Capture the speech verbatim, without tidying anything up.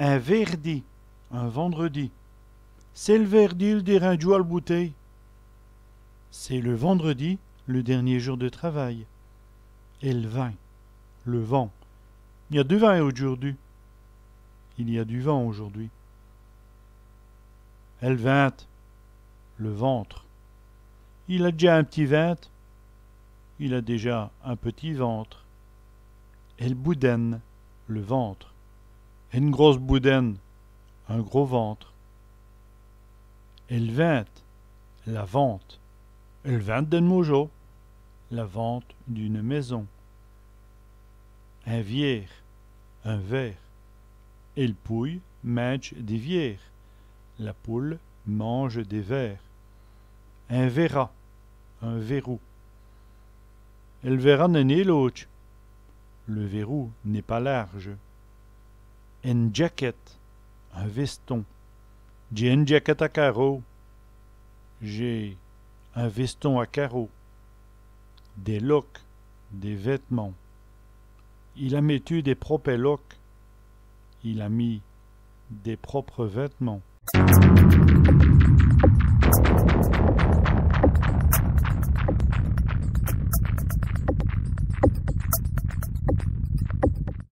In vêrdi, un vendredi. C'èst l' vêrdi l' dêrin djoû al boutéye. C'est le vendredi, le dernier jour de travail. El vint, le vent. I gn-a du vint audjoûrdu. Il y a du vent aujourd'hui. El vinte, le ventre. Il a dèdjà in p'tit vinte. Il a déjà un petit ventre. El boudène, le ventre. Ène grosse boudène, un gros ventre. El vinte, la vente. El vinte d'ène môjo, la vente d'une maison. In viêr, un ver. El pouye mindje dès viêrs. La poule mange des vers. In vèra, un verrou. El vèra n'èst nén lôdje. Le verrou n'est pas large. Ène djakète, un veston. Dj'é ène djakète à caraus. J'ai un veston à carreaux. Dès loques, des vêtements. Il a mètu dès propes loques. Il a mis des propres vêtements.